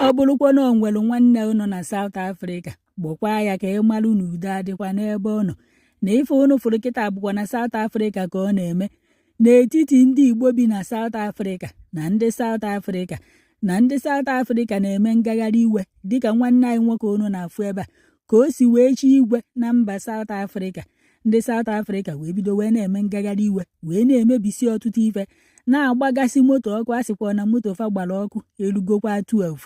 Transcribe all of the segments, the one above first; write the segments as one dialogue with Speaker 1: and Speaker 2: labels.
Speaker 1: Ọ bụrụkwa na o nwere nwanne unu na South Africa, gbọkwa ya ka ị malụ na udo adịkwa n'ebe ọ nọ. Na ife unu fụrụ kịta bụkwa na South Africa ka ọ na-eme, n'etiti ndị Igbo bi na South Africa na ndị South Africa na ndị South Africa na-eme ngagharị iwe, dịka nwanne anyị nwoke unu na-afụ ebe a ka o si wee chi igwe na mba South Africa. Ndị South Africa wee bido wee na-eme ngagharị iwe, wee na-emebisi ọtụtụ ife, na-agbagasị moto ọkụ. A sịkwa na moto fa gbara ọkụ erugokwa 12,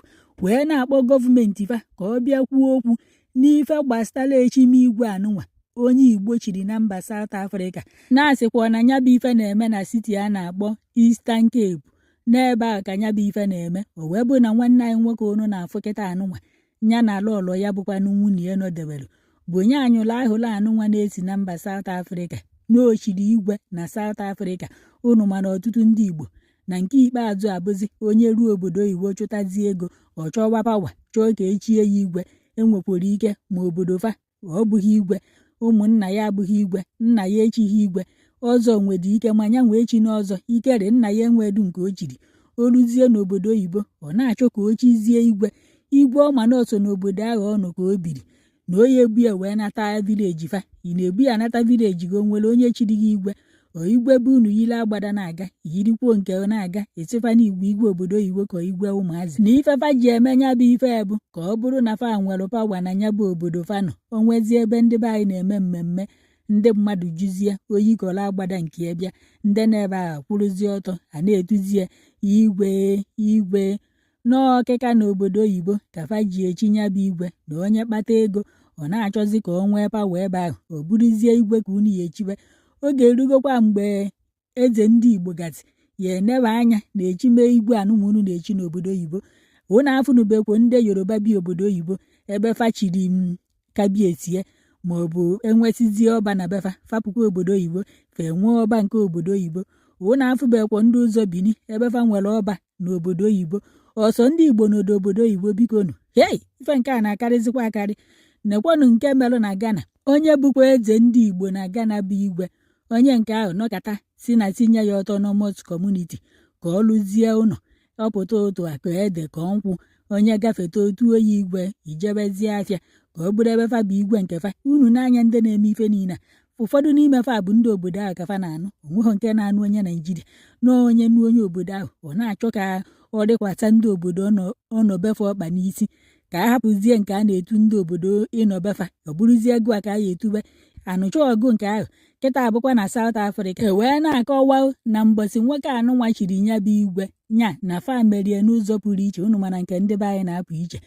Speaker 1: wee na-akpọ gọọmenti fa ka ọ bịa kwuo okwu n'ife gbasara echime igwe anụnwa onye Igbo chiri na mba South Africa. Na-asịkwa na nya bụ ife na-eme na city a na-akpọ Eastern Cape. N'ebe ahụ ka nya bụ ife na-eme. O wee bụ na nwanne anyị nwoke unu na-afụ kịta anụnwa, ya na lọlọ ya bụkwanụ nwunye ya nọdebere, bụ onye anyụlụ ahụlụ anụnwa na-esi na mba South Africa na ochiri igwe na South Africa. Unu mana ọtụtụ ndị Igbo na nke ikpeazụ abụzi onye ruo obodo oyibo chụtazie ego, ọ chọwa power, chọọ ka echie ya igwe. Enwekwara ike ma obodo fa ọ bụghị igwe, ụmụnna ya abụghị igwe, nna ya echighị igwe ọzọ, nwere ike ma ya nwee chi n'ọzọ ikere nna ya enwedu nke o chiri. O ruzie n'obodo oyibo, ọ na-achọ ka o chizie igwe. Igwe ọma na ọso n'obodo ahụ ọ nọ ka o biri na onye ebu ya wee nata village fa. Ị na-ebu ya nata village gị, o nwere onye chiri gị igwe? O igwe bụ unu yiri agbada na-aga, yirikwuo nke na-aga esifa na igwe igwe obodo oyibo ka igwe ụmụazị. Na ife fa ji eme nya bụ ife bụ ka ọ bụrụ na fa nwere power na nya bụ obodo fa nọ. O nwezie ebe ndị be anyị na-eme mmemme, ndị mmadụ juzie, oyi kọrọ agbada nke ya bịa, ndị na-ebe ahụ kwụrụzie ọtọ, a na-etuzie igwe igwe n'ọkịka n'obodo oyibo ka fa ji echi nya bụ igwe. Na onye kpata ego, ọ na-achọzi ka ọ nwee power ebe ahụ, ọ bụrụzie igwe ka unu ya echiwe. Oge erugokwa mgbe eze ndị Igbo gasị ya enebe anya na echime igwe anụmụnụ na-echi n'obodo oyibo. Unu afụnubekwo ndị Yoruba bi obodo oyibo ebe fa chiri m kabiesie, ma ọ bụ enwesizie ọba na befa, fapụkwa obodo oyibo, fa enwee ọba nke obodo oyibo. Unu afụbekwo ndị ụzọ Bini ebe fa nwere ọba n'obodo oyibo. Ọsọ ndị Igbo n'odo obodo oyibo, bikonu. Hei, ife nke a na-akarịzikwa akarị. Nekwanụ nke merụ na Ghana. Onye bụkwa eze ndị Igbo na Ghana bụ igwe, onye nke ahụ nọkata si na tinye ya autonomous community ka ọ lụzie ụlọ, ọpụta ụtụ a ka ede ka nkwụ, onye gafete otu oyi igwe ijebezie afịa ka ọ bụrụ ebe fa bụ igwe nke fa. Unu n'anya, ndị na-eme ife niile a, ụfọdụ n'ime fa bụ ndị obodo ahụ ka fa na-anụ. Onweghị nke na-anụ onye Naijiria na onye nụ onye obodo ahụ, ọ na-achọ ka ọ dịkwata ndị obodo ọnọbefa ọkpa n'isi, ka a hapụzie nke a na-etu ndị obodo ịnọbefa, ọ bụrụzie ego a ka a ya etube anụcha ọgụ nke ahụ. Kịta abụkwa na South Africa, e wee na-akọwa na mbọsị nwoke anụnwa chiri nya bụ igwe nya na fa merie n'ụzọ pụrụ iche. Unu mana nke ndị be anyị na-apụ iche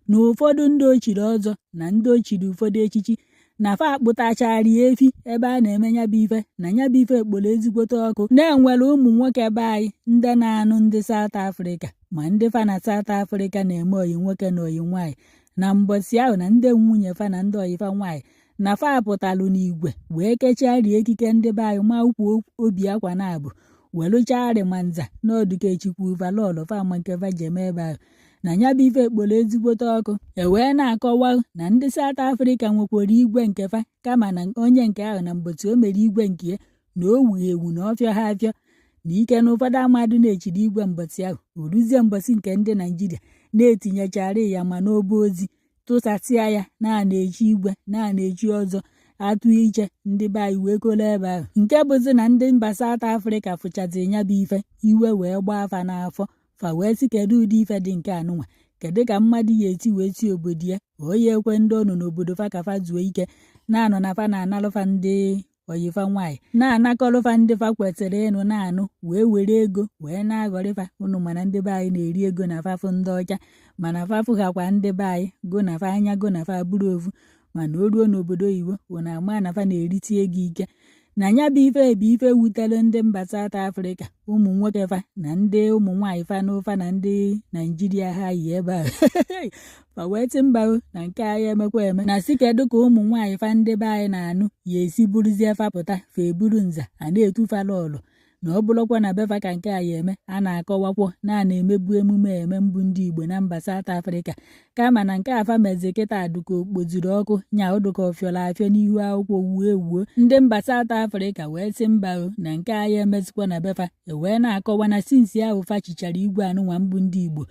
Speaker 1: na ụfọdụ ndị ochiri ọzọ na ndị ochiri ụfọdụ echichi na fa akpụtachara efi ebe a na-eme nya bụ ife, na nya bụ ife kpọrọ ezigbote ọkụ. Na-enwere ụmụ nwoke be anyị ndị na-anụ ndị South Africa, ma ndị fa na South Africa na-eme oyi nwoke na oyi nwaanyị, na mbọsị ahụ na ndị nwunye fa na ndị oyi fa nwaanyị na fa pụtalụ n'igwe wee kechari ekike ndị be anyị, ma ukwu obi akwa na abụ, welụchari ma nza n'ọdụkechikwu valọlụ fa ma nke fa ji eme ebe ahụ, na nya bụ ife kpọrọ ezigbote ọkụ. E wee na-akọwa na ndị South Africa nwekwara igwe nke fa, kama na onye nke ahụ na mbọsị o mere igwe nke ya na o wughi ewu na ọfịa ha afịọ na ike na ụfọdụ amadụ na-echiri igwe mbọsị ahụ. O ruzie mbọsị nke ndị Naijiria na-etinyechara ya ma n'obe ozi tụsasịa ya na na-echi igwe na na-echi ọzọ atụ iche, ndị be anyị wee kolo ebe ahụ. Nke bụzi na ndị mba South Africa fụchaziri ya bụ ife, iwe wee gbaa afa n'afọ fa, wee sị, kedu ụdị ife dị nke anụnwa? Kedu ka mmadụ ya esi wee si obodo ya onye ekwe ndị ọnụ n'obodo fa ka fa zuo ike, na-anọ na fa na-analụfa ndị oyifa nwaanyị, na-anakọrọfa ndị fa kwesịrị ịnụ na-anụ, wee were ego wee na-aghọrịfa? Unu mana ndị be anyị na-eri ego na fafụ ndị ọcha, mana fafụ hakwa ndị be anyị go na fa anya go na fa bụrụ ofu. Mana o ruo n'obodo oyibo, unu ama na fa na-erite ego ike. Na ya bụ ife bụ ife wutere ndị mba South Africa, ụmụ nwoke fa na ndị ụmụ nwaanyị fa n'ụfa na ndị Naijiria ha yi ebe ahụ fa, wee sị mba na nke anyị emekwa eme, na si kedu ka ụmụ nwaanyị fa ndị be anyị na-anụ ya esi bụrụzie fa pụta, fa eburu nza a na-etufa lọlụ, na ọ bụrụkwa na befa ka nke a ya eme. A na-akọwakwọ na a na-emebu emume eme mbụ ndị Igbo na mba South Africa, kama na nke afa mezi kịta dụka okpoziri ọkụ nya ụdụka ọfịọrọ afịọ n'ihu akwụkwọ wuo ewuo. Ndị mba South Africa wee sị mba o, na nke a ya emezikwa na befa. E wee na-akọwa na since ahụ fa chichara igwe anụnwa mbụ ndị Igbo.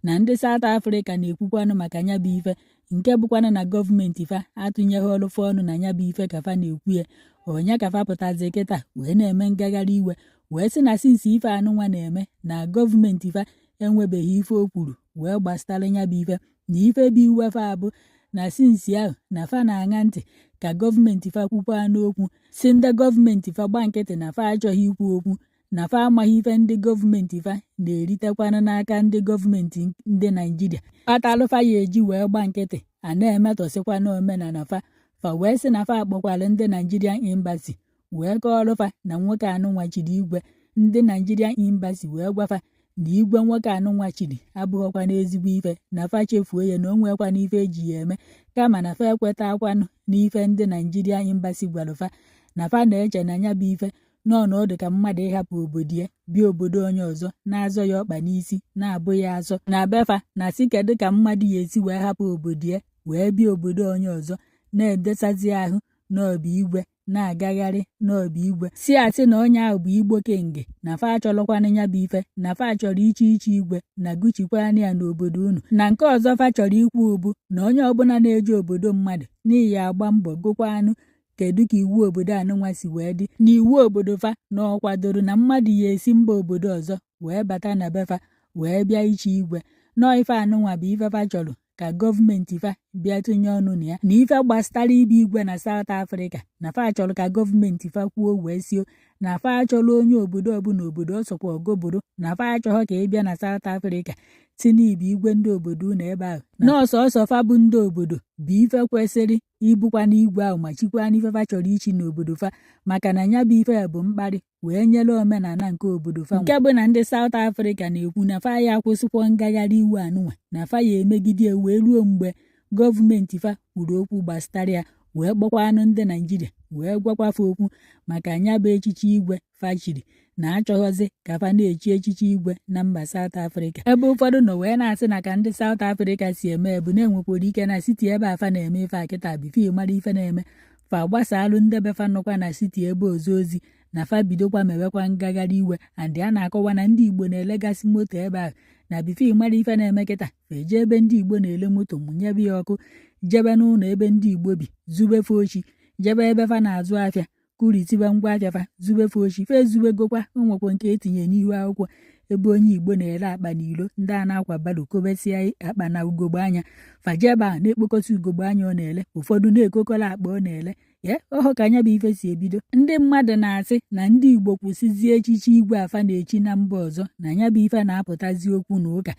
Speaker 1: Na ndị South Africa na-ekwukwanụ maka nya bụ ife, nke bụkwanụ na gọọmenti fa atụnyeghị ọlụfa ọnụ na nya bụ ife ka fa na-ekwu ya. Onye ka fa pụtazi kịta wee na-eme ngagharị iwe, wee sị na since ife anụnwa na-eme, na gọọmenti fa enwebeghị ife o kwuru wee gbasara nya bụ ife, na ife bụ iwe fa bụ na since ahụ na fa na-aṅa ntị ka gọọmenti fa kwukwa n'okwu, si ndị gọọmenti fa gba nkịtị, na fa achọghị ikwu okwu, na fa amaghị ife ndị gọọmenti fa na-eritekwanụ n'aka ndị gọọmenti ndị Naijiria kpatalụ fa ya eji wee gba nkịtị a na-emetọsịkwa n'omenala fa. Fa wee sị na fa akpọkwara ndị Nigerian Embassy wee kọọrọ fa na nwoke anụnwa chiri igwe. Ndị Nigerian Embassy wee gwa fa na igwe nwoke anụnwa chiri abụghọkwa n'ezigbo ife, na fa chefuo ya, na o nwekwana ife eji ya eme, kama na fa ekwetakwanụ n'ife ndị Nigerian Embassy gwara fa, na fa na-eche na ya bụ ife nọọ na ọ dị ka mmadụ ịhapụ obodo ya bịa obodo onye ọzọ na-azọ ya ọkpa n'isi, na-abụ ya azọ na befa, na si kedu ka mmadụ ya esi wee hapụ obodo ya wee bịa obodo onye ọzọ na-edesazi ahụ n'ọbụ igwe, na-agagharị n'ọbụ igwe, si asị na onye ahụ bụ Igbo king, na fa achọrọkwanụ ya bụ ife, na fa chọrọ ichi ichi igwe na guchikwanụ ya n'obodo unu. Na nke ọzọ fa chọrọ ikwu bụ na onye ọbụla na-eje obodo mmadụ n'ihi agba mbọ gụkwanụ kedu ka iwu obodo anụnwa si wee dị, na iwu obodo fa na ọ kwadoro na mmadụ ya esi mba obodo ọzọ wee bata na befa wee bịa ichi igwe. Nọọ ife anụnwa bụ ife fa chọrọ ka gọọmenti fa bịa tụnye ọnụ na ya, na ife gbasara ibe igwe na South Africa, na fa chọrọ ka gọọmenti fa kwuo wee sio na fa achọrọ onye obodo ọbụla, obodo ọsọkwa ọgọboro, na fa achọghọ ka ị bịa na South Africa tinye ibe igwe ndị obodo unu ebe ahụ, na ọsọsọ fa bụ ndị obodo bụ ife kwesịrị ibukwa n'igwe ahụ ma chikwa n'ife fa chọrọ ichi n'obodo fa, maka na ya bụ ife bụ mkparị wee nyere omenala nke obodo fa. Nke bụ na ndị South Africa na-ekwu na fa ya akwụsịkwa ngagharị iwe anụnwa, na fa ya emegide wee ruo mgbe gọọmenti fa kwuru okwu gbasara ya, wee kpọkwanụ ndị Naijiria wee gwakwa fa okwu maka nya bụ echichi igwe fa chiri, na achọghọzi ka fa na-echi echichi igwe na mba South Africa. Ebe ụfọdụ nọ wee na-asị na ka ndị South Africa si eme bụ na-enwekwara ike na city ebe afa na-eme ife akịta, before mara ife na-eme, fa gbasalụ ndị be fa nọkwa na city ebe ọzọ ozi na fa bidokwa mewekwa ngagharị iwe. And a na-akọwa na ndị Igbo na-elegasị moto ebe ahụ, na before mara ife na-eme kịta, fa eje ebe ndị Igbo na-ele moto mụnyebe ya ọkụ, jebe n'ụlọ ebe ndị Igbo bi zubefe ochi, jebe ebe fa na-azụ afịa kuritibe ngwa afịa fa zubefe ochi. Fa ezubegokwa. O nwekwa nke etinye n'ihu akwụkwọ ebe onye Igbo na-ere akpa n'ilo, ndị a na-akwa barrow kobesia akpa na ugogbe anya, faje ebe ahụ na-ekpokọta ugogbe anya ọ na-ele, ụfọdụ na-ekokọrọ akpa ọ na-ele ye ọhụ. Ka anya bụ ife si ebido, ndị mmadụ na-asị na ndị Igbo kwụsịzie echichi igwe afa na-echi na mba ọzọ, na ya bụ ife na-apụtazi okwu na ụka,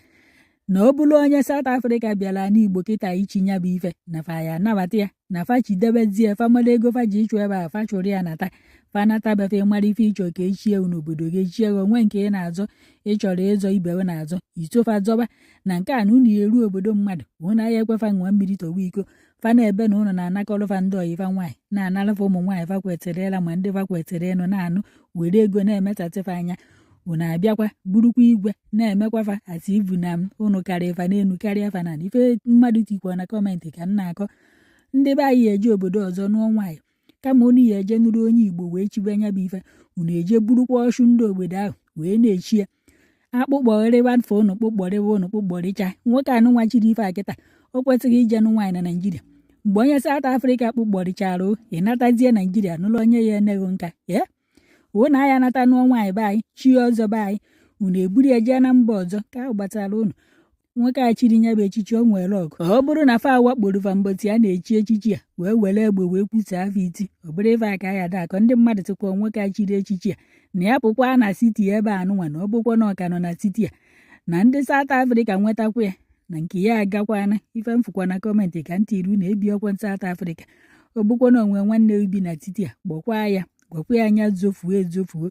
Speaker 1: na ọ bụrụ onye South Africa bịara n'Igbo kịta ichi ya bụ ife, na fa ya anabata ya, na fa chidebezie fa mara ego fa ji ịchụ ebe a, fa chụrụ ya nata, fa natabefe mara ife ịchọ ka echie n'obodo gị, echie gị onwe nke ị na-azọ, ịchọrọ ịzọ ibe na-azọ isofa zọba. Na nke a na unu ya eru obodo mmadụ, unu ya ekwefa ṅụọ mmiri tọwa iko. Fa na-ebe na ụnụ na-anakọrọfa ndị oyifa nwaanyị, na-anarafa ụmụ nwaanyị fa kwetịrị ịla, ma ndị fa kwetịrị ịnụ, na-anụ were ego na-emetatịfa anya. Unu abịakwa burukwa igwe na-emekwa fa asị ibu na m unu karịa fa n'elu, karịa fa na ife mmadụ tikwa na comment ka m na-akọ. Ndị be anyị eje obodo ọzọ nụọ nwaanyị, kama unu ya eje nụrụ onye Igbo wee chibe anya bụ ife, unu eje burukwa ọchụ ndị obodo ahụ wee na-echi ya akpụkpọrịwa fa, unu kpụkpọrịwa, unu kpụkpọrịcha. Nwoke anụnwa chiri ife a kịta, o kwesịghị ije nụ nwaanyị na Naijiria. Mgbe onye South Africa kpụkpọrịchara, ị natazie Naijiria nụrụ onye ya eneghị nka ye unu aya nata nụọ nwaanyị be anyị, chi ọzọ be anyị, unu eburu ya jee na mba ọzọ ka ahụ gbatara unu. Nwoke a chiri ya bụ echichi, o nwere ọgụ, ọ bụrụ na fa wakporo fa mbọchị a na-echi echichi a, wee were egbe wee kwusaa afọ iti, ọ bụrụ ife a ka ya da akọ. Ndị mmadụ tụkwa nwoke a chiri echichi a na ya pụkwa na city ebe a nụnwa, na ọ bụkwa na ọka nọ na city a, na ndị South Africa nwetakwa ya na nke ya agakwana. Ife mfụkwa na comment ka ntị iru na ebi ọkwa South Africa, ọ bụkwa na onwe nwanne ubi na city a, kpọkwa ya, gwakwa ya anya zofuo ezofuo.